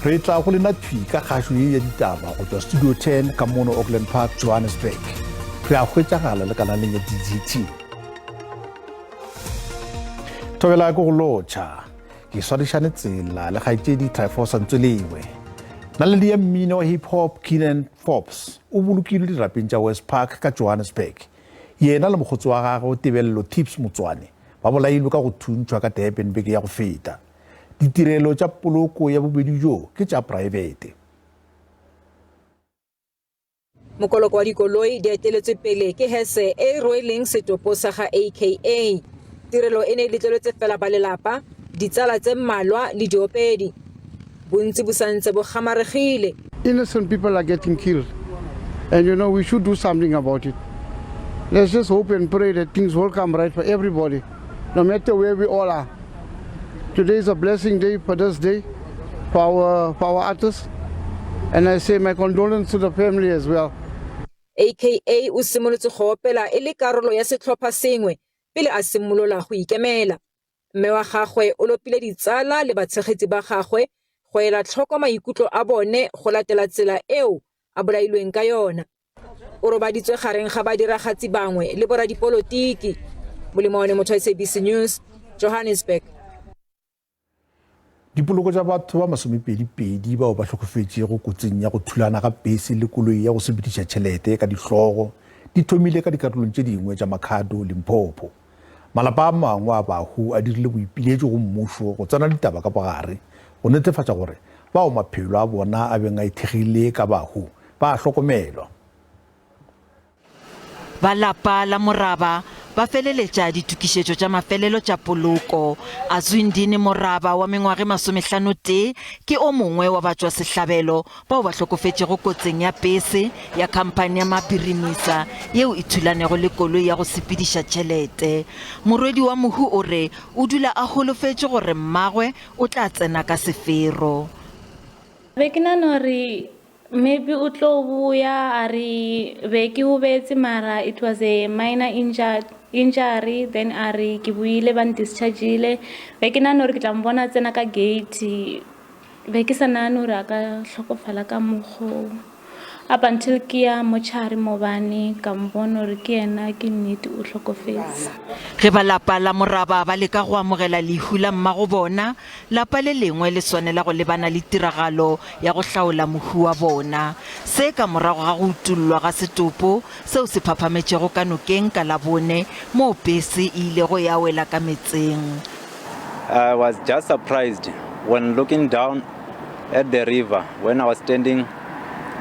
Re tla go lena thwi ka kgašo ye ya ditaba go tšwa Studio 10 ka mono Auckland Park, Johannesburg. Re a hwetšagala le kanaleng ya DGT. Thobela ke go lotšha. Ke swarišane tsela le kgaetšedi Tryphosa Ntswelewe. Naledi ya mmino wa hip hop Keenan Forbes o bolokilwe dirapeng tša West Park ka Johannesburg. Yena le mokgotsi wa gagwe Tebello Tips Motswane ba bolailwe ka go thuntšhwa ka Durban beke ya go feta. Ditirelo tša poloko ya bobedi bjo ke tša praebete. Mokoloko wa dikoloi di eteletswe pele ke hese e e rweleng setopo sa ga AKA. Tirelo e ne e letleletswe fela ba lelapa, ditsala tse mmalwa le diopedi. Bontsi bo santse bo gamaregile. Innocent people are getting killed and you know we should do something about it. Let's just hope and pray that things will come right for everybody, no matter where we all are. Today is a blessing day for this day, for our, for our artists. And I say my condolence to the family as well. AKA o simolotse go opela e le karolo ya setlhopha sengwe pele a simolola go ikemela. Mme wa gagwe o lopile ditsala le batshegetsi ba gagwe go ela tlhoko maikutlo a bone go latela tsela eo a bolailweng ka yona. O robaditswe gareng ga badiragatsi bangwe le boradipolotiki. Molemo one motho SABC News, Johannesburg. Dipoloko tša batho ba masomepedipedi bao ba hlokofetšego kotsing ya go thulana ga pese le koloi ya go sepediša tšhelete ka dihlogo di thomile ka dikarolong tše dingwe tša Makhado, Limpopo. Malapa a mangwe a bahu a dirile boipiletšo go mmušo go tsena ditaba ka bogare go netefatša gore bao maphelo a bona a beng a ithekgile ka bahu ba a hlokomelwa. Ba lapa la Moraba ba feleletša ditokišetšo tša mafelelo tša poloko. Azwindini Moraba wa mengwaga e masomehlano-tee ke o mongwe wa batšwasehlabelo bao ba hlokofetšego kotsing ya pese ya khamphani ya Mapirimisa yeo e thulanego le koloi ya go sepediša tšhelete. Morwedi wa mohu o re o dula a holofetše gore mmagwe o tla tsena ka sefero. Be ke nagana gore maybe o tlo boya a re be ke gobetse mara it was a minor injury then a re ke boile ba ndischargile. Be ke nagana gore ke tla mbona a tsena ka gate. Be ke sa nagane gore a ka hlokofala ka mokgwa wo. Up until ke ya motšhari mobane ka mbona gore ke yena ke nnete o hlokofetse. Ge ba lapa la Moraba ba leka go amogela lehu la mmago bona, lapa le lengwe le swanela go lebana le tiragalo ya go hlaola mohu wa bona. Se ka morago ga go utollwa ga setopo seo se phaphametšego ka nokeng ka Labone moo pese e ilego ya wela ka metseng. I was just surprised when looking down at the river when I was standing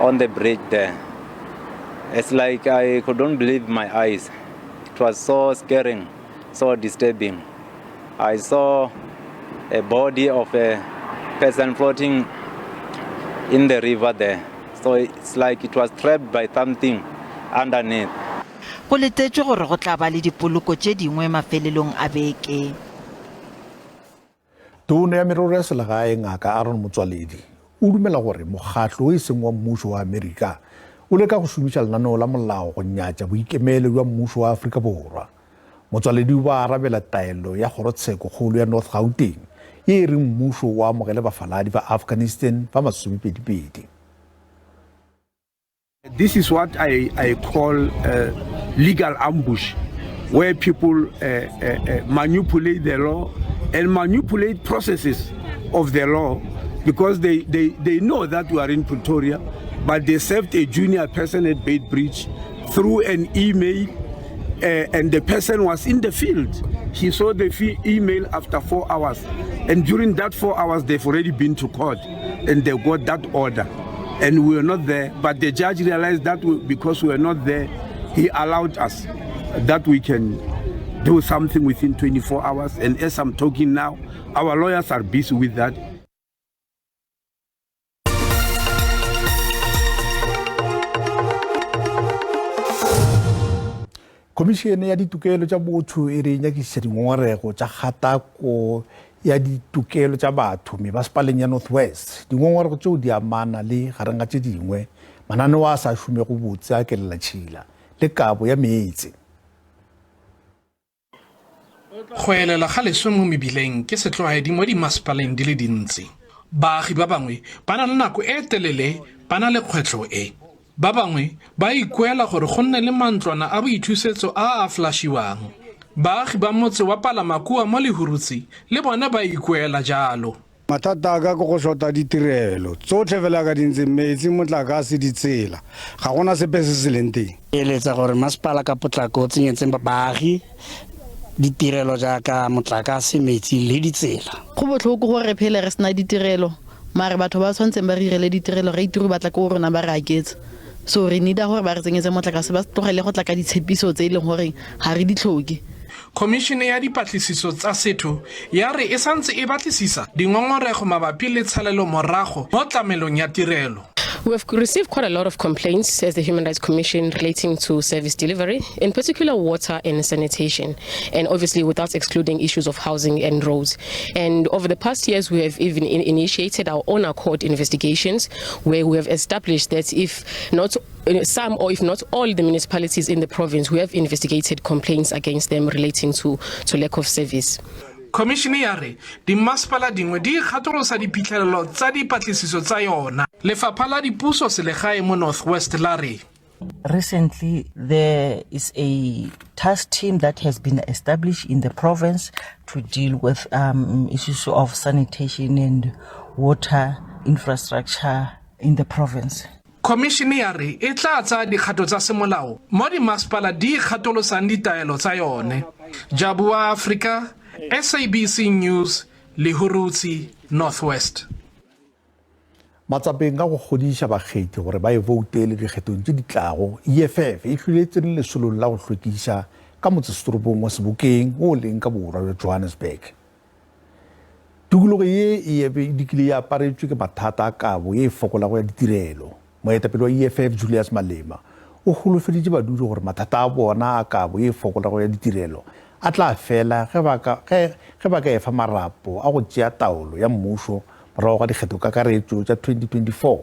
on the bridge there. It's like I couldn't believe my eyes. It was so scaring, so disturbing. I saw a body of a person floating in the river there. So it's like it was trapped by something underneath. Go letetšwe gore go tla ba le dipoloko tše dingwe mafelelong a beke. Tona ya Merero ya Selegae Ngaka Aaron Motsoaledi o dumela gore mokgatlo o e seng wa mmušo wa Amerika o leka go šomiša lenaneo la molao go nyatša boikemelo bja mmušo wa Afrika Borwa. Motsoaledi o ba arabela taelo ya kgorotsheko kgolo ya North Gauteng ye e reng mmušo o amogele bafaladi ba Afghanistan ba masomepedipedi. This is what I, I call uh, legal ambush, where people uh, uh, uh, manipulate the law and manipulate processes of the law because they, they, they know that we are in Pretoria, but they served a junior person at Beit Bridge through an email, uh, and the person was in the field. He saw the email after four hours, and during that four hours, they've already been to court and they got that order. And we were not there, but the judge realized that we, because we were not there, he allowed us that we can do something within 24 hours. And as I'm talking now, our lawyers are busy with that. Khomišene ya Ditokelo tša Botho e re e nyakišiša dingongorego tša kgatako ya ditokelo tša batho mebasepaleng ya North West. Dingongorego tšeo di amana le, gareng ga tše dingwe, mananeo a sa šomego botse a kelelatšhila le kabo ya meetse. Go elela ga leswe mo mebileng ke setlwaedi mo dimasepaleng di le dintsi. Baagi ba bangwe ba na le nako e telele ba na le kgwetlho e. Ba bangwe ba ikuela gore go nne le mantlwana a boithusetso a a flashiwang. Baagi ba motse wa Palamakua mo Lehurutshi le bone ba ikuela jalo. Mathata a ka ke go shota ditirelo tsotlhe fela ka di ntse, metsi, motlakase, ditsela, ga gona sepe se se leng teng. Ke eletsa gore masepala ka potlako o tsenyetse baagi ditirelo jaaka motlakase, metsi le ditsela. Go botlhoko gore re phele re sena ditirelo mare batho ba tshwanetseng ba re irele ditirelo re itire batla ko rona ba re aketsa. So re need-a gore ba re tsenyetse motlakase ba tlogele go tla ka ditshepiso tse e leng gore ga re di tlhoke. Khomišene ya Dipatlisiso tsa Setho ya re e santse e batlisisa dingongorego mabapi le tshalelomorago mo tlamelong ya tirelo. We have received quite a lot of complaints as the Human Rights Commission relating to service delivery, in particular water and sanitation, and obviously without excluding issues of housing and roads. And over the past years, we have even in initiated our own accord investigations where we have established that if not eh, some or if not all the municipalities in the province, we have investigated complaints against them relating to, to lack of service. Khomišene ya re dimmasepala dingwe di ikgatolosa diphitlhelelo tsa dipatlisiso tsa yona. Lefapha la Dipuso Selegae mo North West la re. Recently, there is a task team that has been established in the province to deal with um, issues of sanitation and water infrastructure in the province. Khomišene ya re e tla tsaya dikgato tsa semolao mo dimasepala di ikgatolosang ditaelo tsa yone. Jabu wa Afrika, SABC News, Lehurutshi, North West. Matsapeng a go kgodiša bakgethi gore ba e boutele dikgethong tše di tlago, EFF e hlwile e tsene lesolong la go hlwekiša ka motsesetoropong wa Sebokeng wo o leng ka borwa bja Johannesburg. Tikologo ye e be e dikile e aparetšwe ke mathata a kabo ye e fokolago ya ditirelo. Moetapele wa EFF Julius Malema o holofeditše badudi gore mathata a bona a kabo ye e fokolago ya ditirelo a tla fela ge ba ka, ge, ge ba ka efa marapo a go tšea taolo ya mmušo morago ga dikgethokakaretšo tša 2024.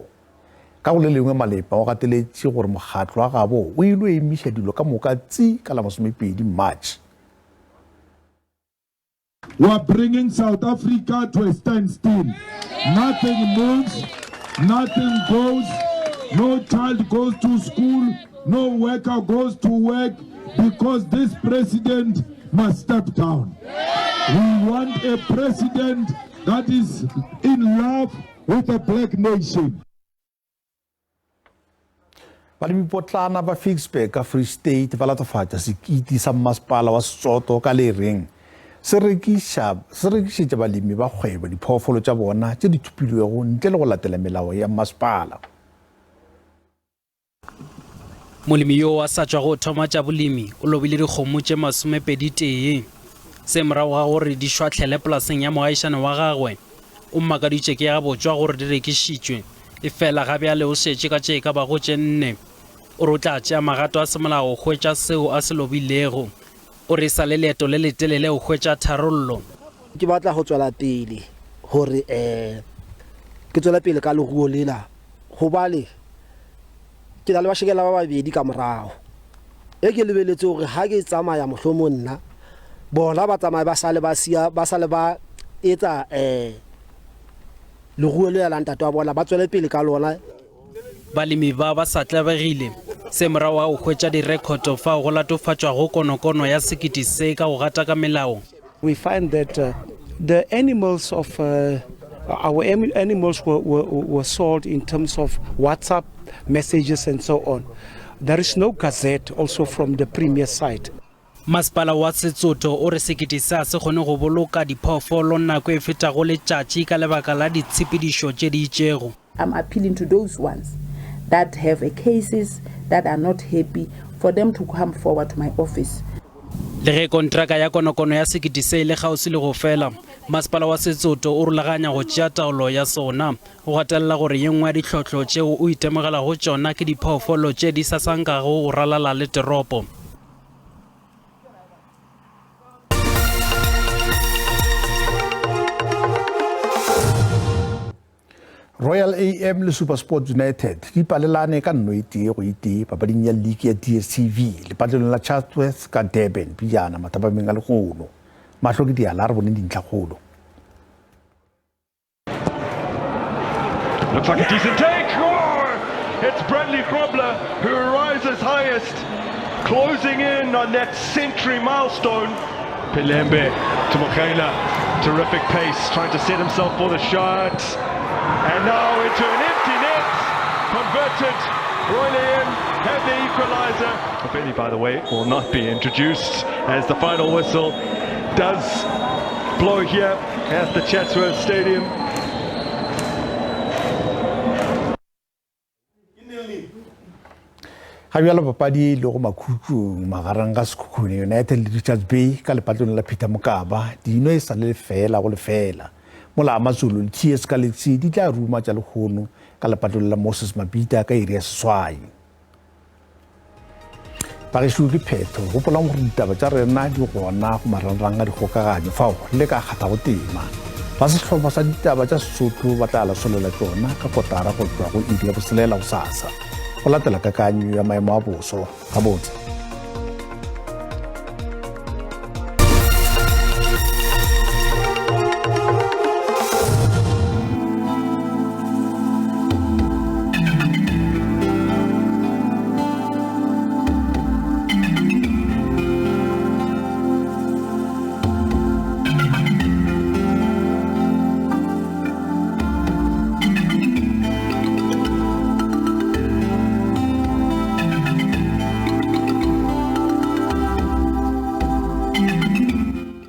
Ka go le lengwe Malepa o gateletše gore mokgatlo wa gabo o ilo emiša dilo ka moka tsi ka la masomepedi March. We are bringing South Africa to a standstill. Nothing moves, nothing goes, no child goes to school, no worker goes to work because this president must step down. We want a president that is in love with the black nation. Balemipotlana ba Ficksburg ka Free State ba latofatša sekiti sa mmasepala wa Setsoto ka le reng se rekiša se rekišetša balemi ba kgwebo diphoofolo tša bona tše di thopilwego ntle le go latela melao ya mmasepala. Molemi yo a sa tšwago thoma tša bolemi o lobile dikgomo tše masomepeditee. Se morago ga gore di šwahlele polaseng ya moagišane wa gagwe. O mmakaditše ke ga botšwa gore di rekišitšwe, efela ga bjale o šetše ka tše e ka bago tše nne. O re o tla tšea magato a semolao go hwetša seo a se lobilego. O re e sa le leeto le letelele go hwetša tharollo. Ke batla go tswela pele gore um ke tswele pele ka leruo lela gobane ke na le bašekela ba babedi ka morago. E ke lebeletse gore ga ke tsamaya mohlomong nna bona ba tsamaye ba sale ba sia ba sale ba etsa um leruo le la ntate wa bona ba tswele pele ka lona. Balemi ba ba sa tlabegile se morago ga go hwetša direkhoto fao go latofatšwago konokono ya sekiti se ka go gataka melao. We find that uh, the animals of uh, our animals were, were, were sold in terms of WhatsApp messages and so on. There is no gazette also from the premier side. Masepala wa Setsoto o re sekete se a se kgone go boloka diphoofolo nako e fetago letšatši ka lebaka la ditshepedišo tše di itšego. I'm appealing to those ones that have a cases that are not happy for them to come forward to my office. Le ge kontraka ya konokono ya sekete se e le kgauswi le go fela, masepala wa Setsoto o rulaganya go tšea taolo ya sona. O gatelela gore ye nngwe ya ditlhohlo tšeo o itemogelago tšona ke diphoofolo tše di sasankago go ralala le teropo. Royal AM le SuperSport United di palelane ka nno e tee go e tee papading ya league ya DStv lepatlelong la Chatsworth ka Durban pejana mathapameng a lehono. Mahlo ke diala a re boneng dintlhakgolo. Looks like a decent take. Oh, it's Bradley Grobler who rises highest, closing in on that century milestone. Pelembe to Mogaila. Terrific pace, trying to set himself for the shot. And now into an empty net. Converted. Royal AM have the equalizer. Benny, by the way, will not be introduced as the final whistle does blow here at the Chatsworth Stadium. Ga bjalo papadi e lego makhutšong magareng ga Sekhukhune United le Richards Bay ka lepatlong la Peter Mokaba dino e sa le lefeela go lefeela. Mola Amazulu le TS Galaxy di tla ruma tša lehono ka lepatlong la Moses Mabhida ka iri ya seswai. Bagešo ke phetho. Gopolang gore ditaba tša rena di gona go marangrang a dikgokaganyo fao le ka kgathago tema. Ba sehlopha sa ditaba tša Sesotho ba tla lasolela tšona ka kotara go tšwa go iri ya boselela gosasa go latela kakanyo ya maemo a boso. Gabotse.